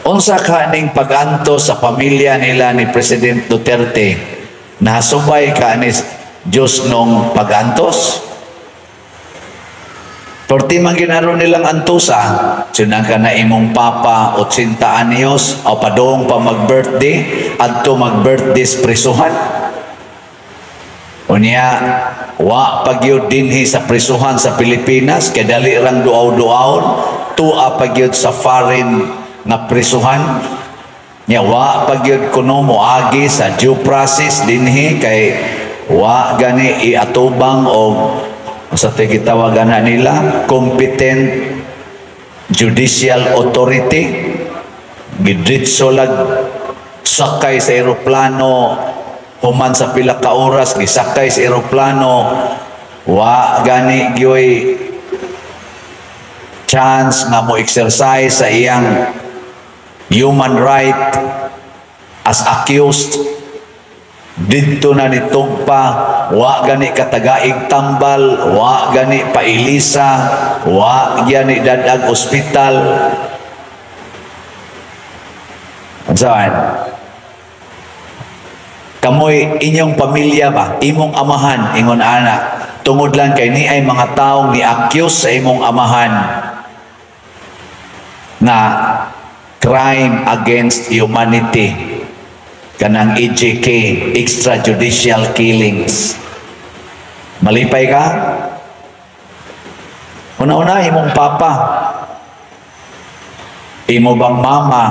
Unsa ka ning pag-antos sa pamilya nila ni President Duterte? Nahasubay ka ni Diyos nung pag-antos? Perti man ginaro nilang antusa, sinang ka na imong papa 80 anyos, o padong pa mag-birthday, adto mag-birthday sa prisuhan. Unya, wa pagyud dinhi sa prisuhan sa Pilipinas, kay dali rang duaw-duawon, tua pagyud sa foreign nga prisuhan. Nya wa pagyud kuno moagi sa due process dinhi kay wa gani iatubang og sa gitawag na nila competent judicial authority. Gidritso lag sakay sa eroplano, human sa pila ka oras gisakay sa eroplano, wa gani gyoy chance nga mo exercise sa iyang human right as accused. Didto na ni tugpa, wa gani katagaig tambal, wa gani pailisa, wa gani dadag ospital. Unsa kamoy inyong pamilya ba, imong amahan, ingon ana, tungod lang kay ni ay mga taong ni-accuse sa imong amahan na crime against humanity, kanang EJK, extrajudicial killings, malipay ka? Una-una, imong papa, imo bang mama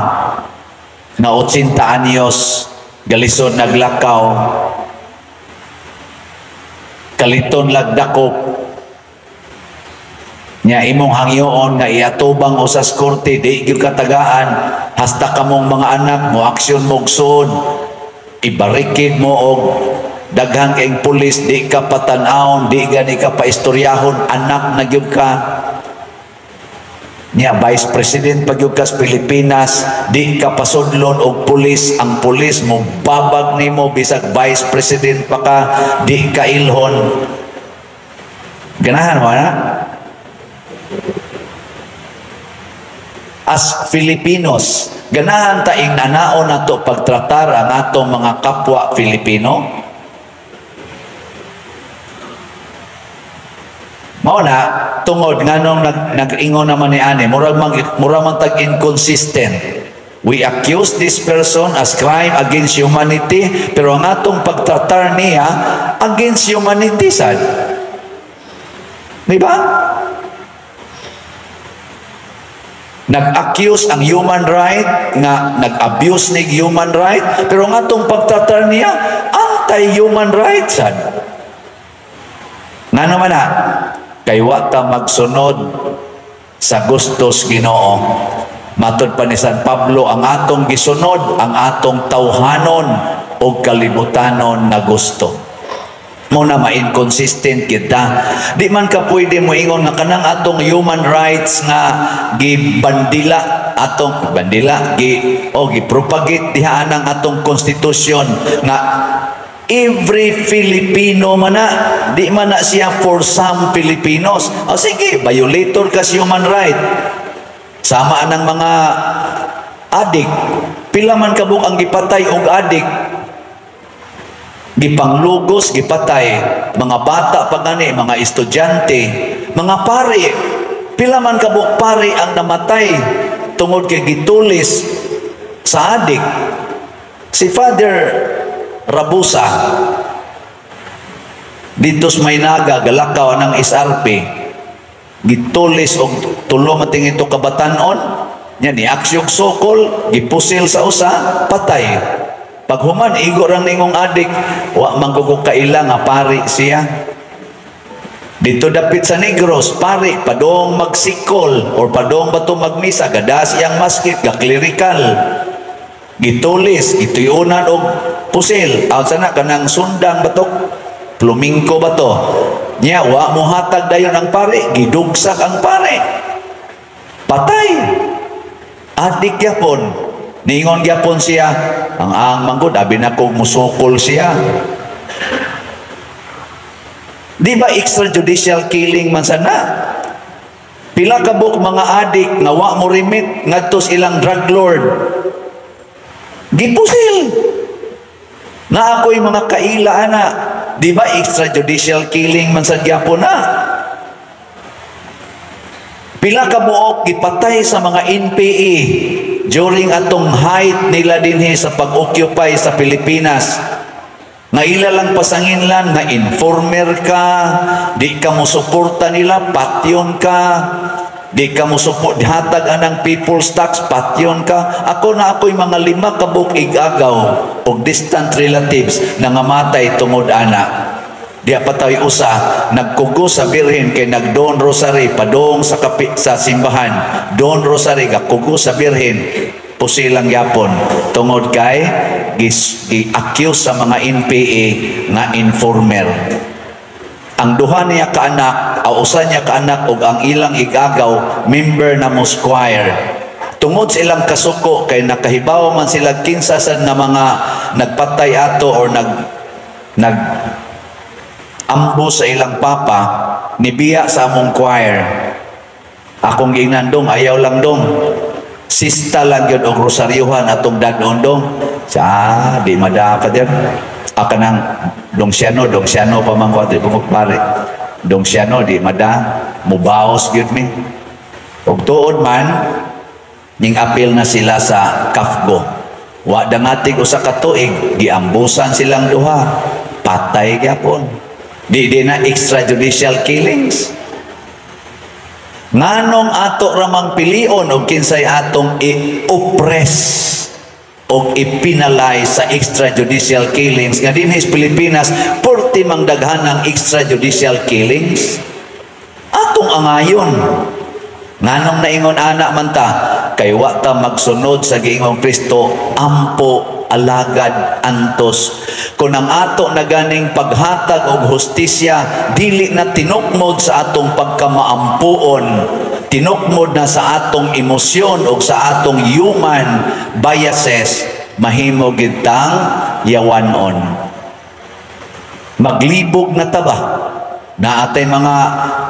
na 80 anyos, galisod naglakaw, kaliton lagdakop nya, imong hangyoon nga iatubang usas korte, di gyud katagaan, hasta kamong mga anak mo aksyon mo sud, ibarikid mo og daghang kayong pulis, di ka patan-awon, di gani ka paistoryahon, anak na gyud ka niya, Vice President pa gyud ka sa Pilipinas, di ka pasudlon og pulis, ang pulis mo babag nimo bisag Vice President pa ka, di ka ilhon. Ganahan mo na? As Filipinos, ganahan ta ing nanaon nato pagtratar ang atong mga kapwa Filipino? Mao na tungod nganong nag-ingon naman ni ani, murag man tag inconsistent. We accuse this person as crime against humanity, pero ang atong pagtratar niya against humanity sad. Di ba? Nag-accuse ang human right nga nag-abuse ni human right, pero ang atong pagtratar niya anti-human rights sad. Ngano man na? Kay wa ta magsunod sa gustos Ginoo. Matod pa ni San Pablo, ang atong gisunod ang atong tawhanon o kalibutanon nga gusto. Mo na ma-inconsistent kita. Di man ka pwede mo ingon nga kanang atong human rights nga gibandila, atong bandila gi o gipropagate diha ang atong konstitusyon nga every Filipino man na, di man na siya for some Filipinos. O sige, violator ka sa human right. Sama ang mga adik. Pila man kabuk ang gipatay og adik, gipanglugos, gipatay. Mga bata pa gani, mga estudyante, mga pari. Pila man kabuk pari ang namatay tungod kay gitulis sa adik. Si Father Rabusa dito sa Maynaga, galakaw ng SRP, gitulis og tulo mating ito kabatanon nya, ni aksyog sokol, gipusil sa usa, patay. Paghuman, igo rang ningong adik, wa man ko kaila nga pari siya. Dito dapit sa Negros, pari padong magsikol or padong bato magmisa, gadas iyang maskit, ga-clerical. Gitulis, gituyunan og pusil. Aw sana kanang sundang batok, plumingko bato. Nya wa mohatag dayon ang pari, gidugsak ang pari. Patay. Adik gyapon. Ningon gyapon siya, ang manggod, abi na kong musukol siya. Di ba extrajudicial killing man sana? Pila ka buok mga adik nga wa mo remit ngadto sa ilang drug lord, gipusil. Na ako'y mga kaila ana, di ba extrajudicial killing man sad gyapon na? Pila ka buok gipatay sa mga NPA during atong height nila dinhi sa pag-occupy sa Pilipinas, nga ila lang pasanginlan nga informer ka, di ka mo suporta nila, patyon ka, di ka mo support hatag anang people's tax, patyon ka. Ako na ako'y mga lima ka buok igagaw og distant relatives na ngamatay tungod ana. Diya patay usa nagkugo sa birhen kay nagdawn rosary padong sa kapi, sa simbahan, dawn rosary, gakugo sa birhen, pusilang yapon tungod kay gi-accuse sa mga NPA nga informer. Ang duha niya kaanak, o usa niya kaanak ug ang ilang igagaw, member na mo choir. Tungod sa ilang kasuko kay nakahibaw man sila kinsa sad nga mga nagpatay ato or nag nag ambo sa ilang papa, nibiya sa among choir. Akong giingnan, "Dong, ayaw lang, dong. Sista lang yun og rosaryuhan atong dadon, dong." Sa di madapat yan. Ah, kanang dong siyano, dong siyano pa man ko, di ko pare. Dong siyano, di mada, mubaos gyud mi. Og tuod man, ning apil na sila sa CAFGU. Wa dangatig usa ka tuig, giambusan silang duha. Patay gyapon. Di di na extrajudicial killings? Nganong ato ramang pilion og kinsay atong i-oppress og i-penalize sa extrajudicial killings, nga dinhi sa Pilipinas purti mang daghan ang extrajudicial killings? Atong angayon. Nganong naingon ana man ta? Kay wa ta magsunod sa giingong Kristo, ampo, alagad, antos. Kung ang ato na ganing paghatag og hustisya dili na tinukmod sa atong pagkamaampuon, tinukmod na sa atong emosyon o sa atong human biases, mahimo gid tang yawanon. Maglibog na ta ba? Naatay mga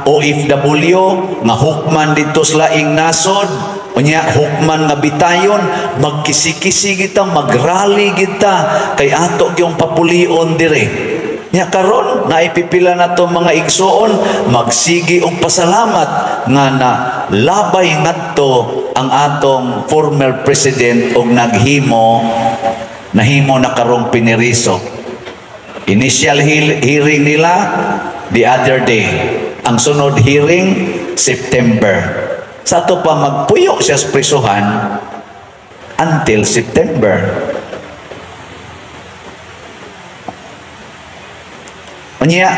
OFW nga hukman dito sa laing nasod, unya hukman nga bitayon, magkisi-kisi kita, magrally kita kay ato gyung papulion dire. Nya karon naipipila na to mga igsuon, magsigi og pasalamat nga na labay ngadto ang atong former president og naghimo nahimo na karong piniriso. Initial hearing nila the other day. Ang sunod hearing, September. Sa ato pa magpuyo siya sa prisuhan until September. Unya,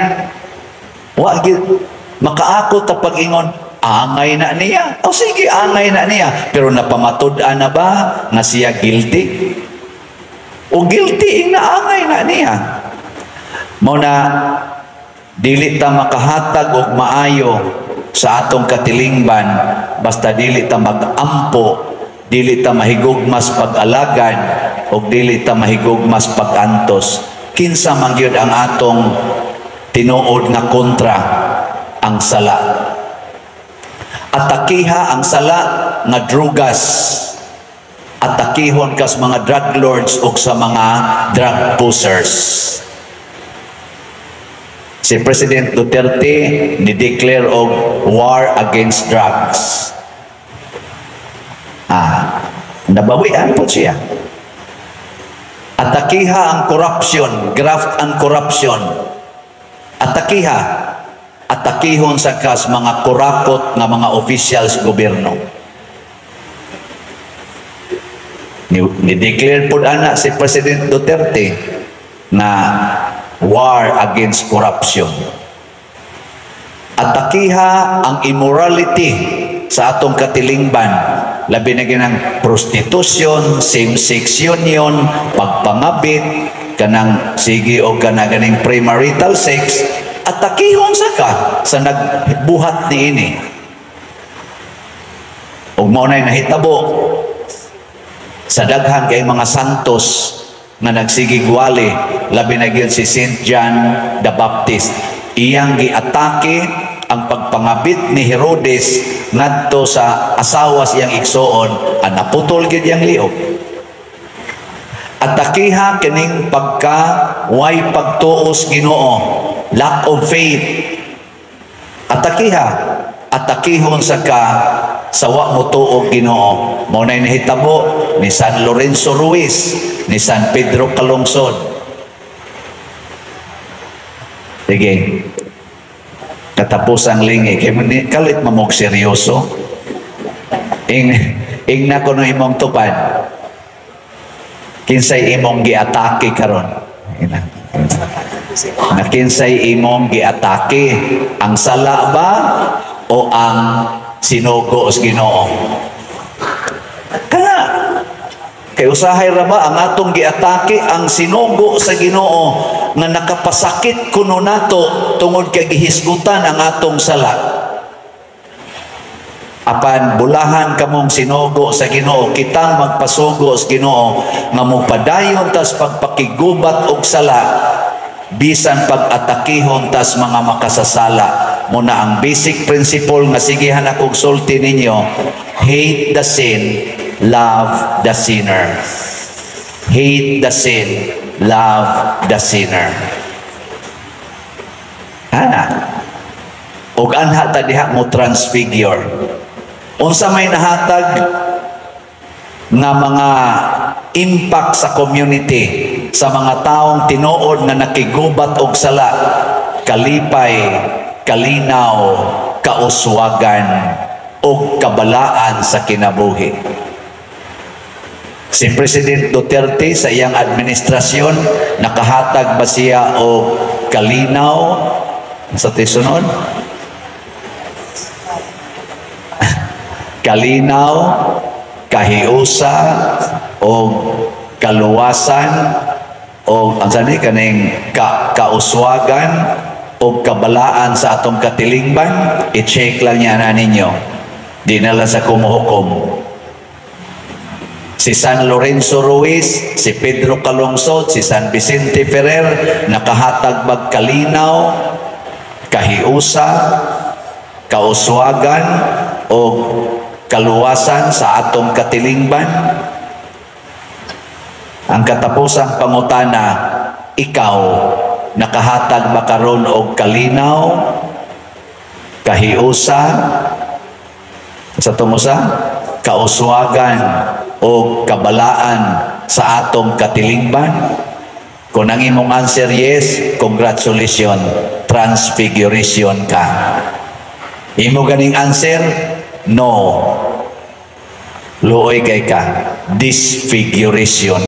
wa gyud makaako ta pag-ingon, angay na niya. O sige, angay na niya. Pero napamatud-an na ba nga siya guilty? O guilty ing naangay na niya. Mao na dili ta makahatag og maayo sa atong katilingban basta dili ta mag-ampo, dili ta mahigugmas pag-alagad, og dili ta mahigugmas pag-antos. Kinsa man gyud ang atong tinuod nga kontra? Ang sala. Atakiha ang sala nga drugas. Atakihon kas mga drug lords ug sa mga drug pushers. Si President Duterte ni-declare og war against drugs. Ah, nabawian po siya. Atakiha ang corruption, graft and corruption. Atakiha, atakihon sa kas mga kurakot nga mga officials gobyerno. Ni-declare po ana si President Duterte na war against corruption. Atakiha ang immorality sa atong katilingban, labi na ginang prostitution, same-sex union, pagpangabit, kanang sige o kana ganing premarital sex, atakihon sa ka sa nagbuhat niini. Ug mao nay nahitabo sa daghan kay mga santos nga nagsigigwali, labi na gyud si Saint John the Baptist. Iyang giatake Ang pagpangabit ni Herodes ngadto sa asawa siyang igsuon, ang naputol gid iyang liog. Atakiha kining pagka way pagtuos Ginoo, lack of faith. Atakiha, atakihon sa ka sa wa mo tuo Ginoo. Mao nay nahitabo ni San Lorenzo Ruiz, ni San Pedro Calungsod. Sige. Katapusang lingi kay kalit mamog seryoso. Ing na kuno imong tupad. Kinsay imong giatake karon? Ina. Na kinsay imong giatake? Ang sala ba o ang sinugo sa Ginoo? Kana kay usahay ra ba ang atong giatake ang sinugo sa Ginoo nga nakapasakit kuno nato tungod kay gihisgutan ang atong sala. Apan bulahan kamong sinugo sa Ginoo, kitang magpasugo sa Ginoo nga mopadayon tas pagpakigubat og sala bisan pag-atakihon tas mga makasasala. Muna ang basic principle nga sigihan akong sulti ninyo: hate the sin, love the sinner. Hate the sin, love the sinner. Ana. Og anha ta diha mo transfigure. Unsa may nahatag nga mga impact sa community sa mga taong tinuod nga nakigubat og sala? Kalipay, kalinaw, kauswagan ug kabalaan sa kinabuhi. Si President Duterte, sa iyang administrasyon, nakahatag ba siya og kalinaw sa tisunod? Kalinaw, kahiusa o kaluwasan o ang sani kaning kauswagan o kabalaan sa atong katilingban? I-check lang niya na ninyo. Di na lang sa kumuhukom. Si San Lorenzo Ruiz, si Pedro Calungsod, si San Vicente Ferrer, nakahatag bag kalinaw, kahiusa, kauswagan o kaluwasan sa atong katilingban? Ang katapusang pangutana, ikaw, nakahatag ba karon og kalinaw, kahiusa, sa tumusa, kauswagan o kabalaan sa atong katilingban? Kung ang imong answer yes, congratulations, transfiguration ka. Imo ganing answer no, luoy kay ka, disfiguration.